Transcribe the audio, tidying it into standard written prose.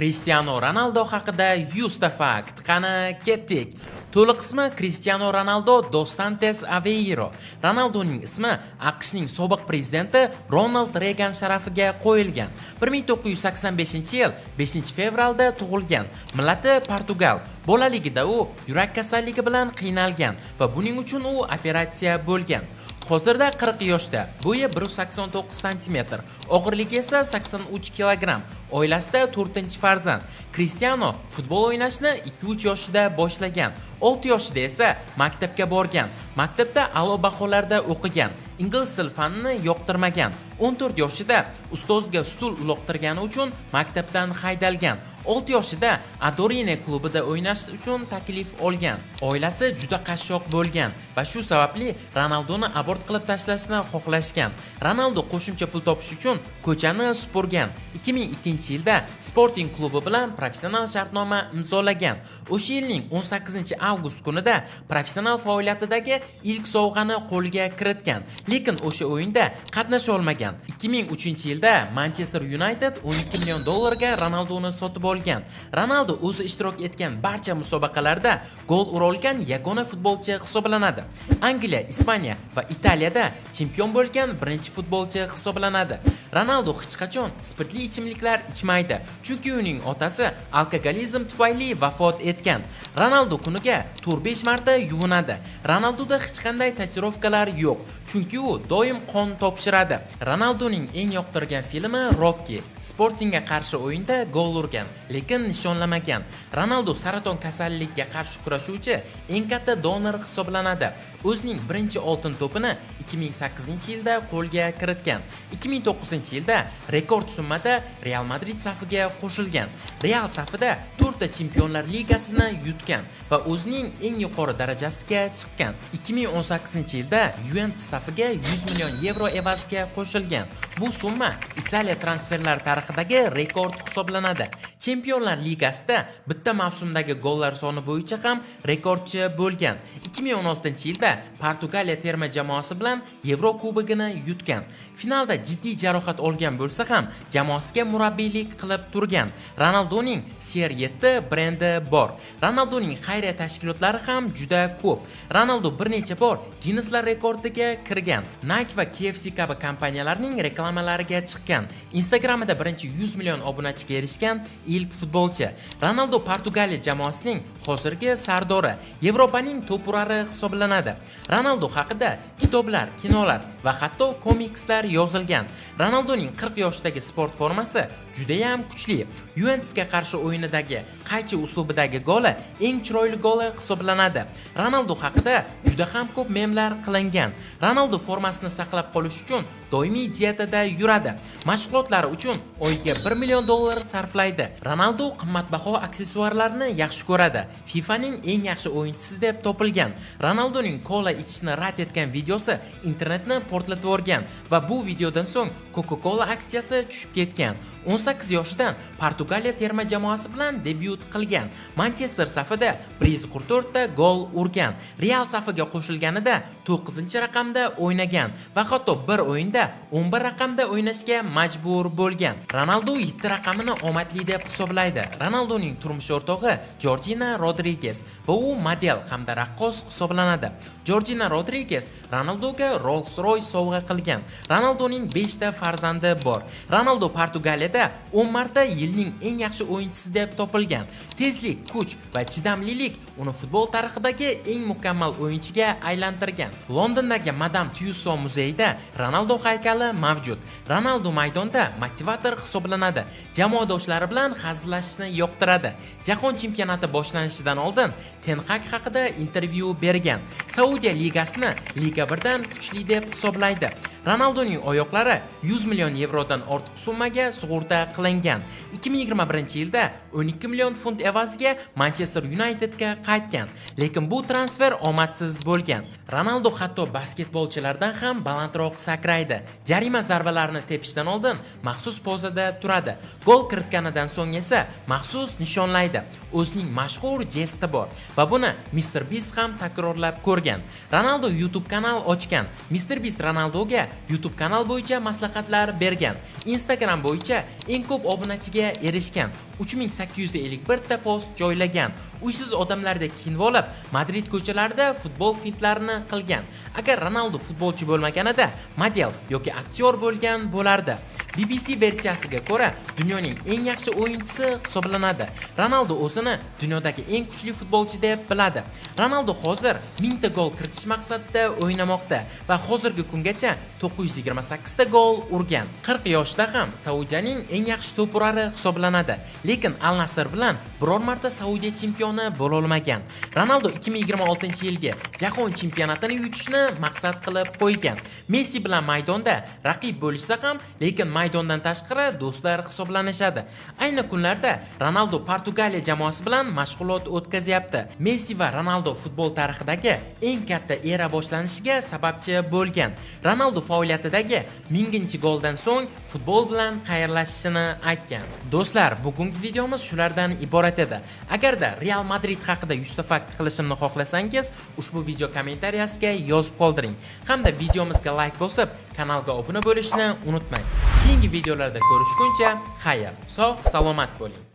Cristiano Ronaldo haqida 100 ta fakt. Qani, ketdik. To'liq ismi Cristiano Ronaldo dos Santos Aveiro. Ronaldoning ismi AQShning sobiq prezidenti Ronald Reagan sharafiga qo'yilgan. 1985-yil 5-fevralda tug'ilgan. Millati Portugal. Bolaligida u yurak kasalligi bilan qiynalgan va buning uchun u operatsiya bo'lgan. Hozirda 40 yoshda, bo'yi 189 sm, og'irligi esa 83 kg. Oilasida 4-farzand. Cristiano futbol o'ynashni 2-3 yoshida boshlagan. 6 yoshida esa maktabga borgan. Maktabda a'lo baholarda o'qigan. Ingliz til fanini yoqtirmagan. 14 yoshida ustozga stul uloqtirgani uchun maktabdan haydalgan. 6 yoshida Adorine klubida o'ynash uchun taklif olgan. Oilasi juda qashshoq bo'lgan va shu sababli Ronaldoni abort qilib tashlashni xohlashgan. Ronaldo qo'shimcha pul topish uchun ko'chani supurgan. 2002-yilda Sporting klubi bilan professional shartnoma imzolagan. O'sha yilning 18-avgust kunida professional faoliyatidagi ilk sovg'ani qo'lga kiritgan, lekin o'sha o'yinda qatnasha olmagan. 2003-yilda Manchester United 12 million dollarga Ronaldoni sotib olgan. Ronaldo o'zi ishtirok etgan barcha musobaqalarda gol ura olgan yagona futbolchi hisoblanadi. Angliya, Ispaniya va Italiyada chempion bo'lgan birinchi futbolchi hisoblanadi. Ronaldo hech qachon spirtli ichimliklar ichmaydi, chunki uning otasi alkogolizm tufayli vafot etgan. Ronaldo kuniga 4-5 marta yuvinadi. Ronaldoda hech qanday tatuirovkalar yo'q, chunki u doim qon topshiradi. Ronaldoning eng yoqtirgan filmi Rocky. Sportingga qarshi o'yinda gol urgan, lekin nishonlamagan. Ronaldo saraton kasalligiga qarshi kurashuvchi eng katta donor hisoblanadi. O'zining birinchi oltin to'pini 2008-yilda qo'lga kiritgan. 2009-yilda rekord summada Real Madrid safiga qo'shilgan. Real safida 4 ta Chempionlar Ligasini yutgan va o'zining eng yuqori darajasiga chiqqan. 2018-yilda Juventus safiga 100 million yevro evaziga qo'shilgan. Bu summa Italiya transferlar tarixidagi rekord hisoblanadi. Chempionlar Ligasida bitta mavsumdagi gollar soni bo'yicha ham rekordchi bo'lgan. 2016-yilda Portugaliya terma jamoasi bilan Yevro Kubogini yutgan. Finalda jiddiy jarohat olgan bo'lsa ham, jamoasiga murabbiylik qilib turgan. Ronaldoning CR7 brendi bor. Ronaldoning xayriya tashkilotlari ham juda ko'p. Ronaldo bir necha bor Ginneslar rekordiga kirgan. Nike va KFC kabi kompaniyalarning reklamalariga chiqqan. Instagramida birinchi 100 million obunachiga erishgan ilk futbolchi. Ronaldo Portugaliya jamoasining hozirgi sardori, Yevropaning to'purari hisoblanadi. Ronaldo haqida kitoblar, kinolar va hatto komikslar yozilgan. Ronaldoning 40 yoshdagi sport formasi juda ham kuchli. Juventusga qarshi o'yinidagi qaychi uslubidagi goli eng chiroyli goli hisoblanadi. Ronaldo haqida juda ham ko'p memlar qilingan. Ronaldo formasini saqlab qolish uchun doimiy dietada yuradi. Mashg'ulotlari uchun oyiga 1 million dollar sarflaydi. Ronaldo qimmatbaho aksessuarlarni yaxshi ko'radi. FIFAning eng yaxshi o'yinchisi deb topilgan. Ronaldoning kola ichishni rad etgan videosi internetni portlatib yuborgan va bu videodan so'ng Coca-Cola aksiyasi tushib ketgan. 18 yoshidan Portugaliya terma jamoasi bilan debyut qilgan. Manchester safida 144 ta gol urgan. Real safiga qo'shilganida 9-raqamda o'ynagan va hatto bir o'yinda 11 raqamda o'ynashga majbur bo'lgan. Ronaldo 7 raqamini omadli deb hisoblaydi. Ronaldoning turmush o'rtog'i Jorjina Rodriges va u model hamda raqqos hisoblanadi. Jorjina Rodriges Ronaldoga Rolls-Royce sovg'a qilgan. Ronaldoning 5 ta farzandi bor. Ronaldo Portugaliyada 10 marta yilning eng yaxshi o'yinchisi deb topilgan. Tezlik, kuch va chidamlilik uni futbol tarixidagi eng mukammal o'yinchiga aylantirgan. Londondagi Madame Tussauds muzeyida Ronaldo haykali mavjud. Ronaldo maydonda motivator hisoblanadi. Jamoadoshlari bilan hazillashishni yoqtiradi. Jahon chempionati boshlanishidan oldin Ten Hag haqida intervyu bergan. Saudiya ligasini Liga 1 dan kuchli deb hisoblaydi. Ronaldoning oyoqlari 100 million yevrodan ortiq summaga sug'urta qilingan. 2021-yilda 12 million funt evaziga Manchester Unitedga qaytgan, lekin bu transfer omadsiz bo'lgan. Ronaldo hatto basketbolchilardan ham balandroq sakraydi. Jarima zarbalarini tepishdan oldin maxsus pozada turadi. Gol kiritganidan so'ng esa maxsus nishonlaydi. O'zining mashhur jesti bor va buni Mr Beast ham takrorlab ko'rgan. Ronaldo YouTube kanal ochgan. Mr Beast Ronaldoga YouTube kanal bo'yicha maslahatlar bergan. Instagram bo'yicha eng ko'p obunachiga erishgan. 3851 ta post joylagan. Uysiz odamlardek kiyinib olib, Madrid ko'chalarida futbol fintlarini qilgan. Agar Ronaldo futbolchi bo'lmaganida, model yoki aktyor bo'lgan bo'lardi. BBC versiyasiga ko'ra, dunyoning eng yaxshi o'yinchisi hisoblanadi. Ronaldo o'zini dunyodagi eng kuchli futbolchi deb biladi. Ronaldo hozir 1000 ta gol kiritish maqsadida o'ynamoqda va hozirgi kungacha 928 ta gol urgan. 40 yoshda ham Saudiyaning eng yaxshi to'p urari hisoblanadi. Lekin Al Nassr bilan biror marta Saudiya chempioni bo'la olmagan. Ronaldo 2026-yilgi Jahon chempionatini yutishni maqsad qilib qo'ygan. Messi bilan maydonda raqib bo'lishsa ham, lekin maydondan tashqari do'stlar hisoblanishadi. Ayni kunlarda Ronaldo Portugaliya jamoasi bilan mashg'ulot o'tkazyapti. Messi va Ronaldo futbol tarixidagi eng katta era boshlanishiga sababchi bo'lgan. Ronaldo faoliyatidagi 1000-goldan so'ng futbol bilan xayrlashishini aytgan. Do'stlar, bugungi videomiz shulardan iborat edi. Agarda Real Madrid haqida 100 ta fakt qilishimni xohlasangiz, ushbu video kommentariyasiga yozib qoldiring hamda videomizga like bosib, kanalga obuna bo'lishni unutmang. Keyingi videolarda ko'rishguncha xayr, sog' salomat bo'ling.